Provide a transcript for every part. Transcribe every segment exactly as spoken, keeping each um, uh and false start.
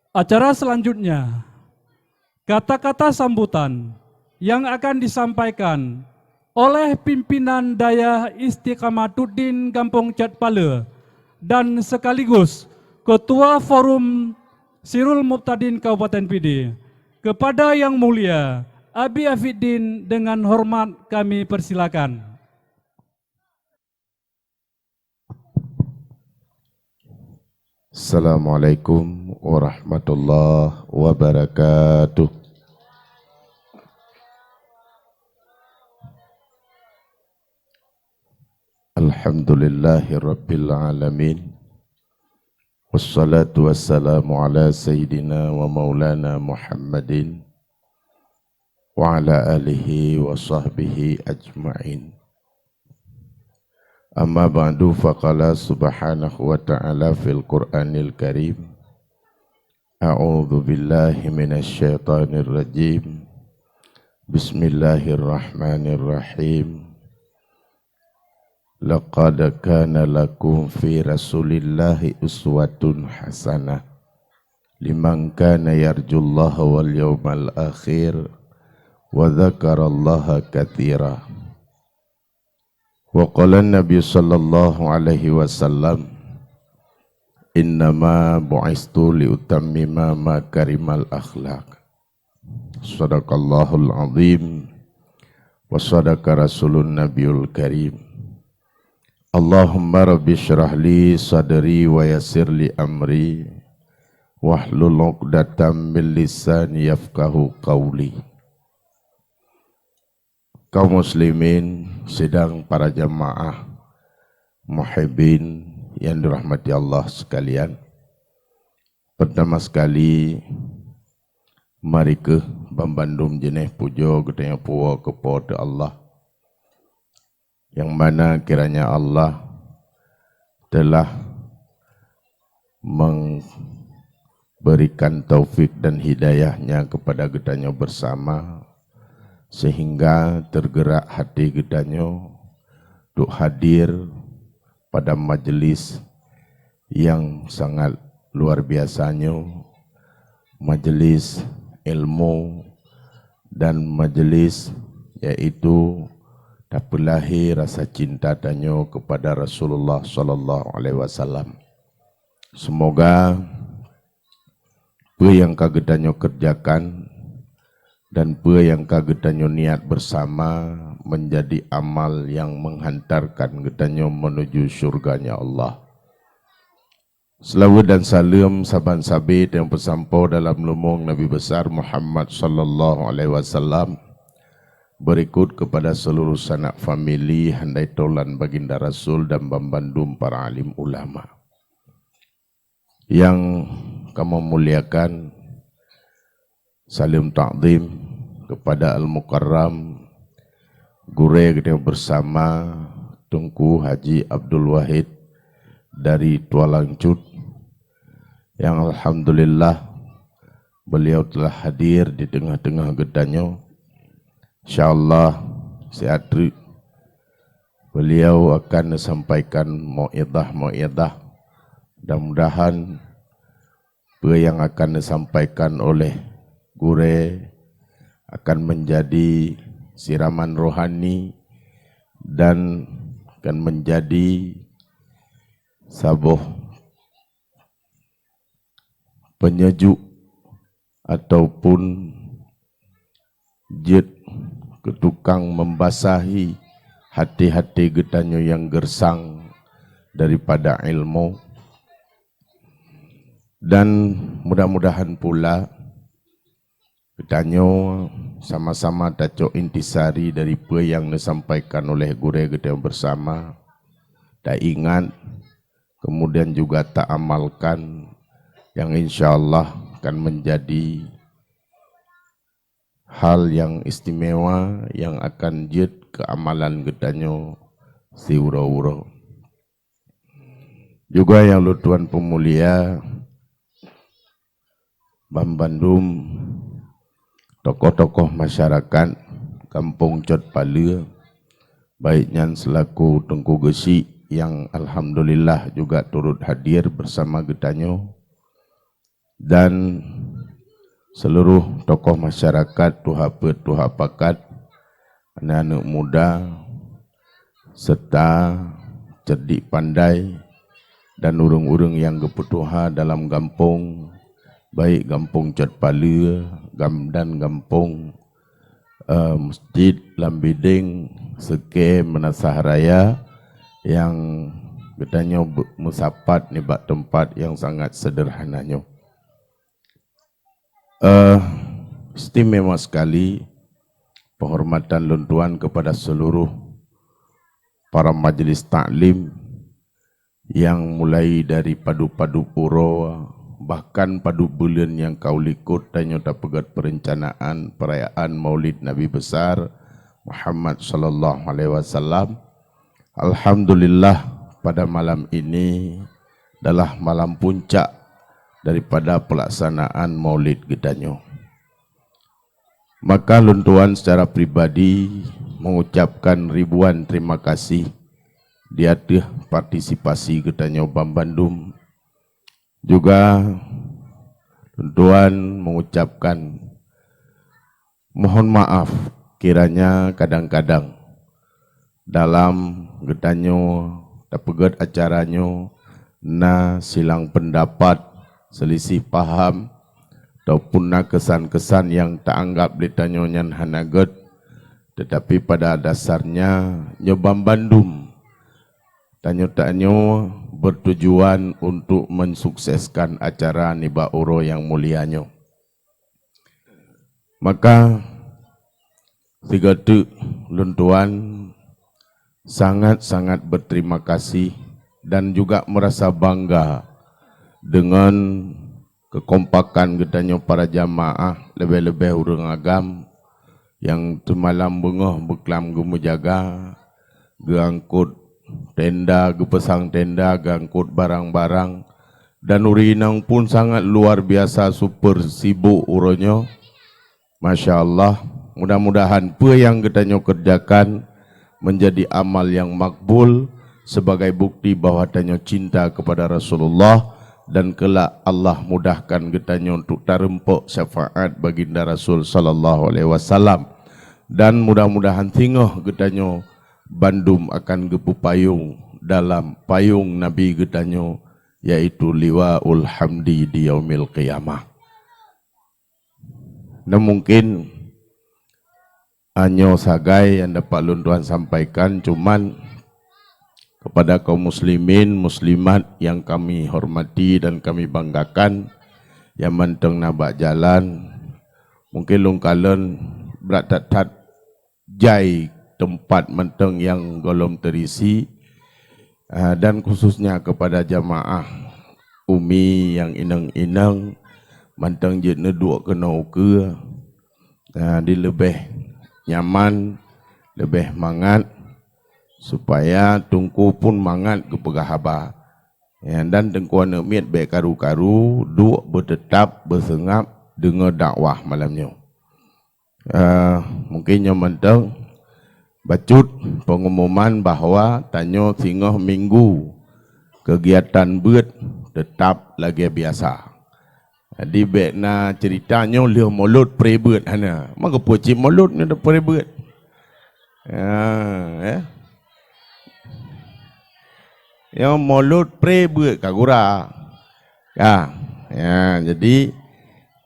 Acara selanjutnya, kata-kata sambutan yang akan disampaikan oleh pimpinan Dayah Istiqamatuddin Gampông Cot Paleue dan sekaligus Ketua Forum Sirul Mubtadin Kabupaten Pidie. Kepada Yang Mulia Abi Afiddin, dengan hormat kami persilakan. Assalamualaikum warahmatullahi wabarakatuh. Alhamdulillahirabbil alamin. Wassalatu wassalamu ala sayyidina wa maulana Muhammadin wa ala alihi wa sahbihi ajma'in. Amma ba'du, faqala subhanahu wa ta'ala fil Qur'anil Karim, a'udzu billahi minasy syaithanir rajim. Bismillahirrahmanirrahim. Laqad kana lakum fi Rasulillahi uswatun hasanah liman kana yarjullaha wal yaumal akhir wa dzakarallaha katsira. Wa qala Nabi sallallahu alaihi wasallam, "Innama bu'istu liutammima makarimal akhlaq." Sadaqallahul azim wa sadaqa rasulun nabiyul karim. Allahumma rabbi syrah li sadri wa yassir li amri wahlul 'uqdatam min lisani yafqahu qauli. Kaum muslimin sidang para jamaah muhibin yang dirahmati Allah sekalian. Pertama sekali, mari keuh banbandum jeuneh pujoe geutanyoe puwoe keu Po teu Allah, nyang mana kiranya Allah telah memberikan taufik dan hidayah-Nya kepada geutanyoe bersama, sehingga tergerak hati geutanyoe untuk hadir pada majelis yang sangat luar biasa nyoe, majelis ilmu dan majelis yaitu tapeulahé rasa cinta tanyoe kepada Rasulullah sallallahu alaihi wasallam. Semoga peue nyang ka geutanyoe kerjakan dan peue nyang ka geutanyoe niat bersama menjadi amal yang menghantarkan geutanyoe menuju syurga-Nya Allah. Seulaweuet dan saleuem saban sabe nyang peusampoe dalam leumoeng Nabi Besar Muhammad sallallahu alaihi wasallam, berikut kepada seluruh sanak famili handai tolan Baginda Rasul dan banbandum para alim ulama. Nyang kamoe muliakan, saleuem takzim kepada Al-Mukarram, gurée geutanyoe bersama, Teungku Haji Abdul Wahid dari Tualang Cut, nyang alhamdulillah beliau telah hadir di teungoh-teungoh geutanyoe. Insya Allah, siat treuk beliau akan neusampaikan mau'izah-mau'izah. Mudah-mudahan peue nyang akan neusampaikan oleh gurée akan menjadi siraman rohani dan akan menjadi saboh peunyejuk ataupun jeuet keu tukang membasahi hati-hati geutanyoe nyang gersang daripada ilmu. Dan mudah-mudahan pula geutanyoe sama-sama tacok intisari dari peue nyang neusampaikan oleh gurée geutanyoe bersama, taingat, kemudian juga taamalkan, nyang insya Allah akan menjadi hal nyang istimewa nyang akan jeuet keu amalan geutanyoe siuroe-uroe. Juga nyang lôn tuan peumulia, banbandum tokoh-tokoh masyarakat Gampông Cot Paleue, baik nyan selaku Teungku Geuchik nyang alhamdulillah juga turut hadir bersama geutanyoe, dan seluruh tokoh masyarakat, tuha peuet, tuha pakat, aneuk-aneuk muda, serta cerdik pandai dan ureuëng-ureuëng nyang geupeutuha dalam gampông, baik gampông Cot Paleue, gam-, dan gampông, eh, Masjid Lambideng, Seukée, Meunasah Raya, nyang geutanyoe be-, meusapat nibak teumpat nyang sangat seudeurhana nyoe. Eh, istimewa sekali penghormatan lôn tuan kepada seluruh para majelis taklim, nyang mulai dari padub-padub uroe, bahkan padub buleuen nyang ka u likot tanyoe tapeugét perencanaan perayaan Maulid Nabi Besar Muhammad sallallahu alaihi wasallam. Alhamdulillah, pada malam ini adalah malam puncak daripada pelaksanaan Maulid geutanyoe. Maka lôn tuan secara pribadi mengucapkan ribuan terima kasih di ateueh partisipasi geutanyoe banmandum. Juga lôn tuan mengucapkan mohon maaf kiranya kadang-kadang dalam geutanyoe tapeugét acara nyoe na silang pendapat, selisih paham, ataupun na kesan-kesan nyang taanggap lé tanyoe nyan hana gét, tetapi pada dasarnya nyoe banmandum tanyoe-tanyoe bertujuan untuk mensukseskan acara nibak uroe nyang mulia nyoe. Maka sigoe teuk lôn tuan sangat-sangat berterima kasih dan juga merasa bangga dengan kekompakan geutanyoe para jamaah, leubeh-leubeh ureuëng agam nyang teumalam beungoh beuklam geumeujaga, geuangkot tenda, geupeusang tenda, geuangkot barang-barang, dan ureuëng inong pun sangat luar biasa super sibuk uroe nyoe. Masya Allah, mudah-mudahan peue nyang geutanyoe kerjakan menjadi amal nyang makbul sebagai bukti bahwa tanyoe cinta kepada Rasulullah, dan kelak Allah mudahkan geutanyoe untuk tareumpok syafaat Baginda Rasul sallallahu alaihi wasallam. Dan mudah-mudahan singoh geutanyoe bandum akan geupeupayong dalam payong Nabi geutanyoe, yaitu liwaul hamdi di yaumil qiyamah. Dan mungkin hanyoe sagai nyang dapat lôn tuan sampaikan, cuman kepada kaum muslimin, muslimat yang kami hormati dan kami banggakan, nyang mantong na bak jalan, mungkin lôn kalon brat that-that jai teumpat mantong nyang gohlom teurisi, ah, dan khususnya kepada jamaah umi nyang inong-inong mantong jeuet neuduek keunoe ukeue, ah, di leubeh nyaman, leubeh mangat, supaya Teungku pun mangat geupeugah haba. Ya, dan Teungku aneuk miet bék karu-karu, duek beuteutab, beuseungab deungoe dakwah malam nyoe. Eh, mungkin nyoe mantong bacut pengumuman bahwa tanyoe singoh minggu kegiatan beuet tetap lagée biasa. Jadi bék na cerita nyoe lheueh mulod pre beuet hana. Maka peue cit mulod nyoe pre beuet. Ya, eh. Nyoe mulod pre beuet ka gura. Ka. Ya, jadi,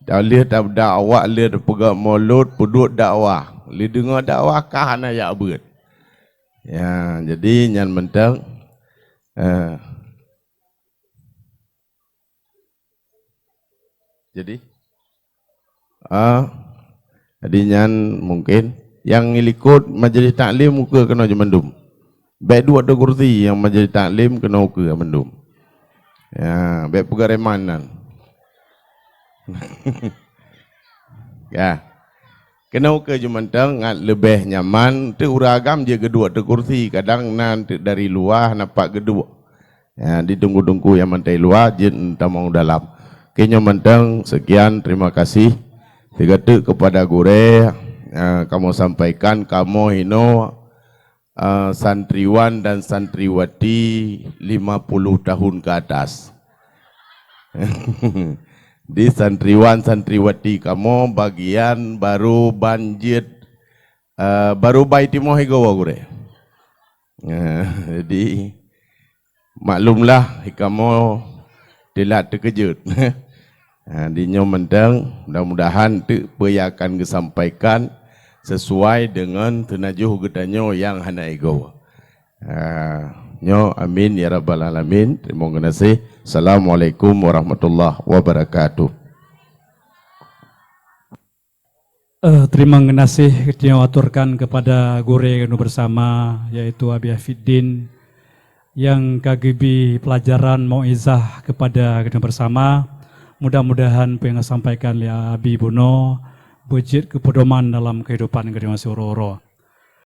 lheueh tabeudak awak, lheueh tapeugah mulod, peuduek dakwah. Lheueh deungoe dakwah ka hana jak beuet. Ya, jadi nyan mantong. Eh. Jadi, ah, jadi nyan mungkin nyang likot majelis taklim ukeue keunoe jimandum. Bék duek di kursi nyang majelis taklim keunoe ukeue mandum. Ya, bék peugah reman nan. Ya. Keunoe ukeue jimantong ngat leubeh nyaman, teuk ureuëng agam jeuet geuduek di kursi, kadang nan teuk dari luwa nampak geuduek. Ya, di teungku-teungku nyang mantong luwa jeuet tamong dalam. Oke, nyoe mantong, sekian, terima kasih. Sigoe teuk kepada gurée, eh, kamoe sampaikan, kamoe hinoe, eh, santriwan dan santriwati lima puluh tahun ke atas. Di santriwan santriwati kamoe bagian baru ban jeuet, eh, baru bai timoh igoe gurée. Eh, jadi maklumlah kamoe teulat teukeujot. Ha, di nyoe mantong mudah-mudahan teuk peue nyang akan geusampaikan sesuai dengan teunajoh geutanyoe nyang hana igoe. Ha, nyoe amin ya rabbal alamin. Terima kasih. Assalamualaikum warahmatullahi wabarakatuh. Eh, terima kasih kita aturkan kepada gurée geutanyoe bersama, yaitu Abi Afiddin, yang ka geubri pelajaran mauizah kepada kita bersama. Mudah-mudahan apa yang disampaikan oleh Abi bunoe beujeuet keu pedoman dalam kehidupan kita masing-masing.